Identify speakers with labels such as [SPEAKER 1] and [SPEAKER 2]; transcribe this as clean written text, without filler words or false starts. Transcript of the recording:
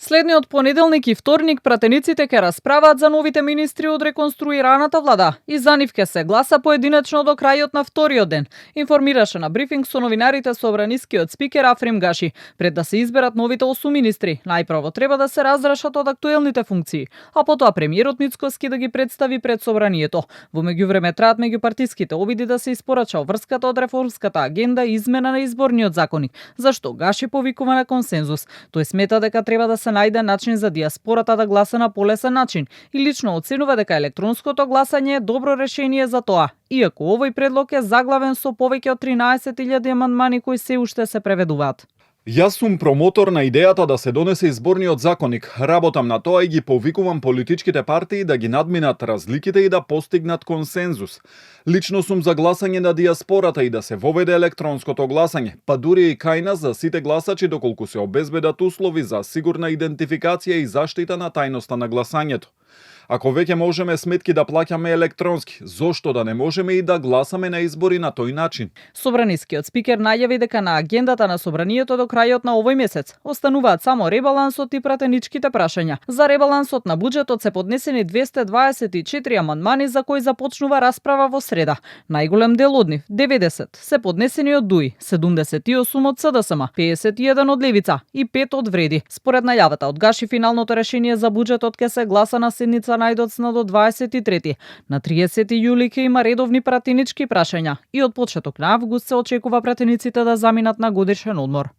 [SPEAKER 1] Следниот понеделник и вторник пратениците ќе расправаат за новите министри од реконструираната влада и за нив ќе се гласа поединечно до крајот на вториот ден, информираше на брифинг со новинарите собранискиот спикер Африм Гаши. Пред да се изберат новите 8 министри, најпрво треба да се разрешат од актуелните функции, а потоа премиерот Мицкоски да ги представи пред собранието. Во меѓувреме траат меѓупартиските обиди да се испорача врската од реформската агенда и измена на изборниот законник, зашто Гаши повикува на консензус. Тој смета дека треба да се најде начин за диаспората да гласа на полесен начин и лично оценува дека електронското гласање е добро решение за тоа, иако овој предлог е заглавен со повеќе од 13.000 амандмани кои се уште се преведуваат.
[SPEAKER 2] Јас сум промотор на идејата да се донесе изборниот законник. Работам на тоа и ги повикувам политичките партии да ги надминат разликите и да постигнат консензус. Лично сум за гласање на диаспората и да се воведе електронското гласање, па дури и кај нас за сите гласачи доколку се обезбедат услови за сигурна идентификација и заштита на тајноста на гласањето. Ако веќе можеме сметки да плаќаме електронски, зошто да не можеме и да гласаме на избори на тој начин?
[SPEAKER 1] Собранискиот спикер најави дека на агендата на собранието до крајот на овој месец остануваат само ребалансот и пратеничките прашања. За ребалансот на буџетот се поднесени 224 амандмани за кои започнува расправа во среда. Најголем дел од нив, 90, се поднесени од ДУИ, 78 од СДСМ, 51 од Левица и 5 од Вреди. Според најавата од Гаши, финалното решение за буџетот ќе се гласа на седница најдоцна до 23. На 30 јули ќе има редовни пратенички прашања и од почеток на август се очекува пратениците да заминат на годишен одмор.